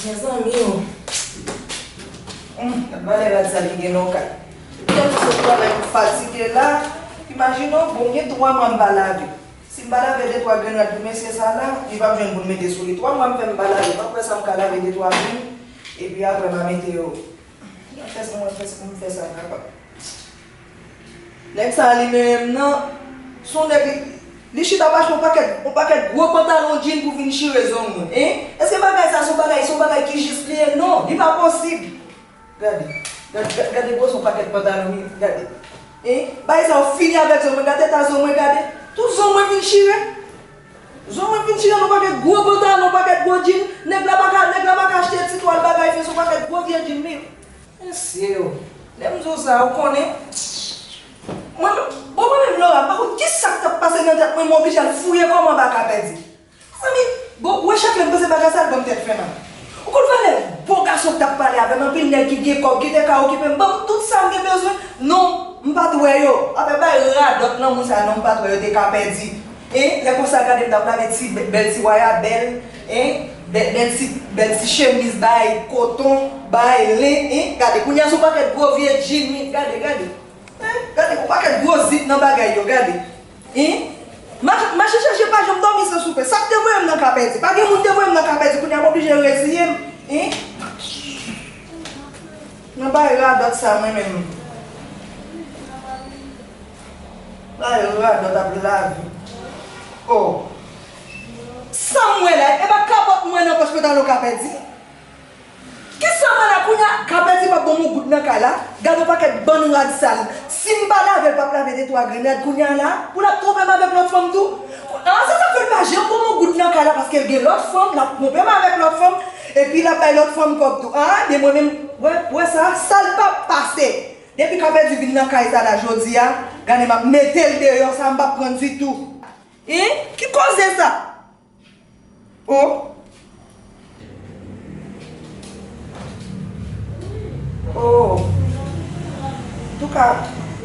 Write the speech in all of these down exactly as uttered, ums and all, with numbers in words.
Mezanmi o. Hum, gad valè rad sa ki gen nan kay. Tèlman sot travay m fatige la. Imajine w, bon, gen twa mwa m pa lave. Si m pa lave de twa grenn rad pou mesye sa la, li p ap jwenn pou l mete sou li. Twa mwa m fè m pa lave, m ap wè sa m ka lave de twa grenn, epi apre m a mete yo. M fè sa, m fè sa, m fè sa kapab. Nèg sa a li menm nan, se yon nèg li, li chita ap achte yon pakèt, yon pakèt gwo pantalon djin pou vin chire zong mwen, en? Èske bagay sa se yon bagay, se yon bagay ki jis li ye? Non, li pa posib. Gade, gade, gade, gade gwosè yon pakèt pantalon li, gade. En? Bagay sa yo fini avèk zong mwen, gade eta zong mwen, gade. Tout zong mwen vin chire. Zong mwen vin chire nan pakèt gwo pantalon, pakèt gwo djin. Nèg la pa ka, nèg la pa ka achte ti twal bagay, se yon pakèt gwo vye djin li. Mesye o, lè m di w sa, ou konnen. Mwen, bon, mwen menm Laura, m pa konn kisa k t ap pase nan tèt mwen, m oblije al fouye kò m anba Kapèdi. Mezanmi, bon, ou wè chak lè m panse bagay sa, l ban m tèt fè mal. Ou konn valè bon gason k t ap pale avè m, anpil nèg ki gen kòb, ki te ka okipe m, ban m tout sa m gen bezwen. Non, m pa t wè yo. Apre bay radòt lanmou sa, non, m pa t wè yo te ka pèdi. En, lè konsa, gade m t ap lave ti bè-, bèl ti waya bèl, en, bèl, bèl ti, bèl ti chemiz bay koton, bay len, en, gade, kounye a se yon pakèt gwo vye djin, gade, gade. En, gade, yon pakèt gwo zip nan bagay yo, gade. En, mache, mache chèche pa janm dòmi san soupe. Sa k te voye m nan Kapèdi? Pa gen moun te voye m nan Kapèdi, kounye a m oblije reziye m. En? Nan bay radòt sa, mwen menm. Bay radòt ap lave. Oh. Sa m wè la, e pa kapòt mwen nan pòch pantalon Kapèdi? Kisa m wè la kounye a? Kapèdi p ap ban m yon goud nan kay la. Gade yon pakèt bann rad sal. Si m pa lave l, p ap lave de twa grenn rad kounye a la. Pou l ap twonpe m avèk lòt fanm tou. Ah, se sa k fè l pa janm ban m yon goud nan kay la, paske l gen lòt fanm, l ap twonpe m avèk lòt fanm. Epi l ap bay lòt fanm kòb tou. Ah, de mwen menm, wè, wè sa, sa l p ap pase. Depi Kapèdi vin nan kay sa la jodi a, gade m ap mete l deyò, sa m p ap pran ditou. Hein? Ki koze sa? Oh. Oh. Antouka,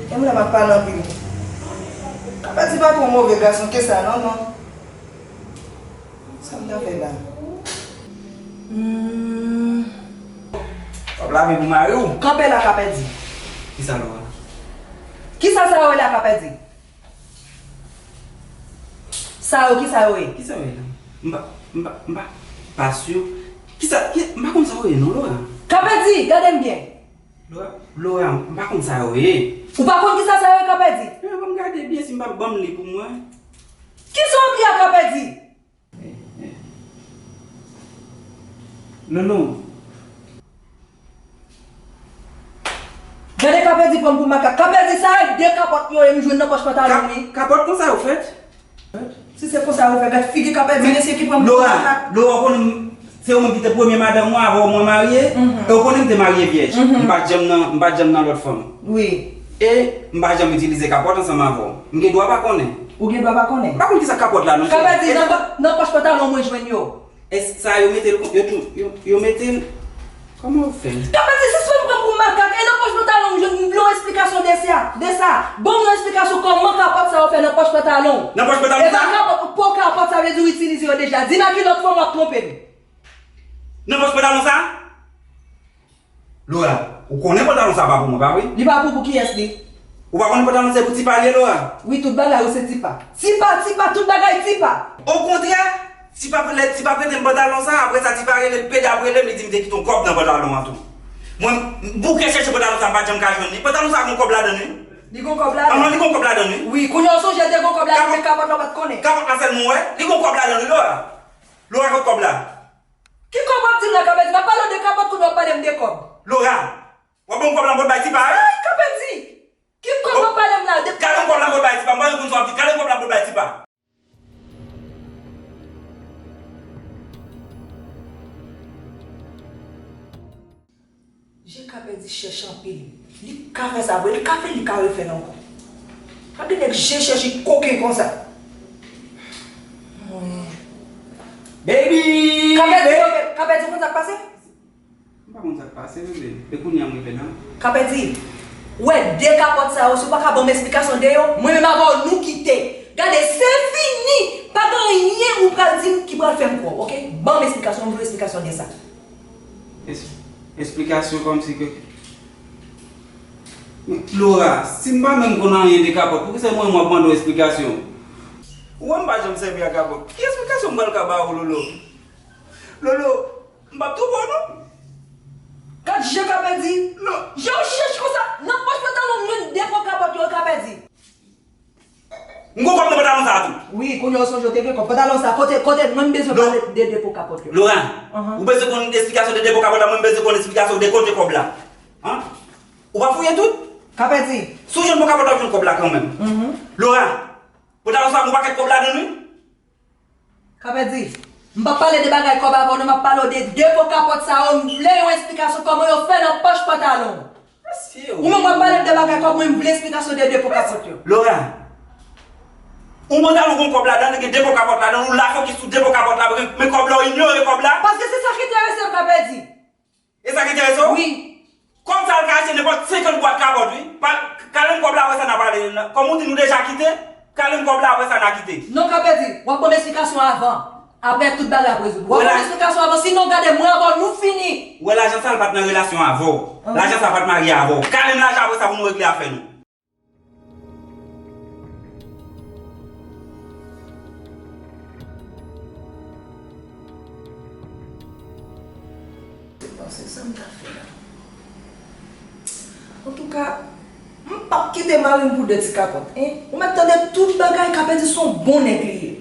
menm lè m ap pale anpil. Kapèdi pa t yon move gason ke sa, non, non. Sa m ta fè la? Hmm. W ap lave pou mari w? Kanpe la, Kapèdi. Kisa, Laura? Kisa sa yo rele a, Kapèdi? Sa yo, kisa yo ye? Kisa yo ye la? M pa, m pa, m pa, pa si. Kisa, ki, m pa konn sa yo ye non, Laura. Kapèdi, gade m byen. Laura, Laura, m pa konn sa yo ye. Ou pa konn kisa sa yo ye, Kapèdi? Laura, ban m gade byen si m pa ban m li pou mwen. Kisa w ap ri a, Kapèdi? Loulou. Gade Kapèdi pran m pou makak. Kapèdi sa e de kapòt yo ye m jwenn nan pòch pantalon m wi. Kapòt konsa yo fèt? Si se konsa yo fèt, gad figi Kapèdi, mesye ki pran m pou makak. Laura, ou konnen se ou menm ki te premye madanm mwen avan mwen marye. E ou konnen m te marye vyèj. M pa t janm nan, m pa t janm nan lòt fanm. Wi. E m pa janm itilize kapòt ansanm avè w. M gen dwa pa konnen. Ou gen dwa pa konnen. M pa konn kisa kapòt la non. Kapèdi nan pò-, nan pòch pantalon mwen jwenn yo. Èske sa yo mete l kon-, yo tou, yo, yo mete l, kòman yo fè l? Kapèdi sispann pran m pou makak, e nan pòch pantalon m jwenn m vle yon esplikasyon de sa, de sa. Ban m yon esplikasyon kòman kapòt sa yo fè nan pòch pantalon. Nan pòch pantalon sa? E pa kapòt, ou pran kapòt sa vle di ou itilize yo deja. Di m a ki lòt fanm w ap twonpe m. Nan pòch pantalon sa? Laura, ou konnen pantalon sa pa pou mwen, pa vre? Li pa pou, pou kiyès li? Ou pa konnen pantalon se pou Tipa li ye, Laura? Wi, tout bagay ou se Tipa. Tipa, Tipa, tout bagay Tipa. Okontrè, Tipa lè Tipa prete m pantalon sa, apre sa Tipa rele l, Peda ap rele m, li di m te kite yon kòb nan pantalon an tou. Mwen, m bouke chèche pantalon sa, m pa t janm ka jwenn li. Pantalon sa gon kòb ladann wi. Li gon kòb ladann? Anhan, li gon kòb ladann wi. Wi, kounye a w sonje te gon kòb ladann, men kapòt la w pa t konnen. Kapòt la sèlman w wè? Li gon kòb ladann wi, Laura. Laura, kot kòb la? Ki kòb w ap di m la, Kapèdi? M ap pale w de kapòt, kounye a w ap pale m de kòb. Laura, w ap ban m kòb la m pot bay Tipa, wi? Ay, Kapèdi! Ki kòb w ap pale m la? De... Gade yon kòb la m pot bay Tipa, m pa konn sa w ap di, gade yon kòb la m pot bay Tipa. Je Kapèdi chèch anpil. Li ka fè sa vre, li ka fè, li ka refè l ankò. Gade nèg je chèch li koken konsa. Mwen. Baby! Kapèdi, baby! Kapèdi, ou konn sa k pase? M pa konn sa k pase, bebe. E kounye a m rive la. Kapèdi, ou wè de kapòt sa yo, si w pa ka ban m esplikasyon de yo, mwen menm avè w nou kite. Gade, se fini! Pa gen anyen ou pral di m ki pral fè m kwè w, oke? Ban m esplikasyon, m vle esplikasyon de sa. Es-, esplikasyon kòmsi ke. Men, Laura, si m pa menm konn anyen de kapòt, poukisa mwen m ap mande w esplikasyon? Ou wè m pa janm sèvi ak kapòt. Ki esplikasyon m pral ka ba ou, Lolo? Lolo, m p ap twonpe w non. Gad jan Kapèdi. Lo- Jan w chèch konsa, nan pòch pantalon m jwenn depo kapòt yo, Kapèdi. M gon kòb nan pantalon sa a tou. Wi, kounye a w sonje w te gen kòb. Pantalon sa, kote, kote, mwen m bezwen pale de depo kapòt yo. Laura, ou bezwen konn esplikasyon de depo kapòt la, mwen m bezwen konn esplikasyon de kote kòb la. An? Ou pa fouye tout? Kapèdi. Si w jwenn bon kapòt la, w jwenn kòb la kanmenm. Laura, pantalon sa a gon pakèt kòb ladan l wi. Kapèdi, m p ap pale de bagay kòb avè w non, m ap pale w de depo kapòt sa yo, m vle yon esplikasyon kòman yo fè nan pòch pantalon w. Ou menm w ap pale m de bagay kòb, mwen m vle esplikasyon de depo kapòt yo. Laura, yon pantalon gon kòb ladan l, gen depo kapòt ladan l, ou la fokis sou depo kapòt la, men, men kòb la, w inyore kòb la. Paske se sa k enterese m, Kapèdi. E sa k enterese w? Wi. Kòb sa a l ka achte nenpòt senkant bwat kapòt, wi. Pa, kale m kòb la, apre sa n a pale. Kòm ou di nou deja kite, kale m kòb la, apre sa n a kite. Non, Kapèdi, w ap ban m esplikasyon avan. Apre tout bagay ap rezoud. W ap ban m esplikasyon avan, sinon gade mwen avè w, nou fini. Ou wè lajan sa a, l pa t nan relasyon avè w. Lajan sa a pa t marye avè w. Kale m lajan, apre sa pou nou regle afè nou. Se panse sa m ta fè la. Antouka, m p ap kite mari m pou de ti kapòt, en. Ou mèt tande tout bagay, Kapèdi se yon bon nèg li ye.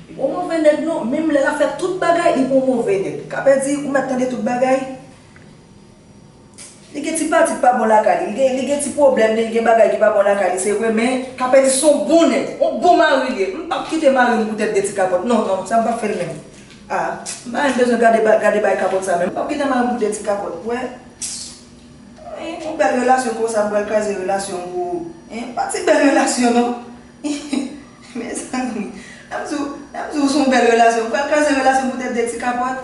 Li pa yon move nèg non, menm lè l ap fè tout bagay, li pa yon move nèg. Kapèdi, ou mèt tande tout bagay. Li gen ti pati k pa bon lakay li, li gen, li gen ti pwoblèm li, li gen bagay ki pa bon lakay li, se vre, men Kapèdi se yon bon nèg, yon bon mari li ye. M p ap kite mari m poutèt de ti kapòt. Non, non, sa m p ap fè l menm. A, m pa menm bezwen gade ba-, gade bay kapòt sa menm. M p ap kite mari m pou de ti kapòt. Wè, yon bèl relasyon konsa, m pral kraze relasyon m pou, en, pa ti bèl relasyon non. Mezanmi, n ap di w, n ap di w se yon bèl relasyon. Ou pral kraze relasyon poutèt de ti kapòt.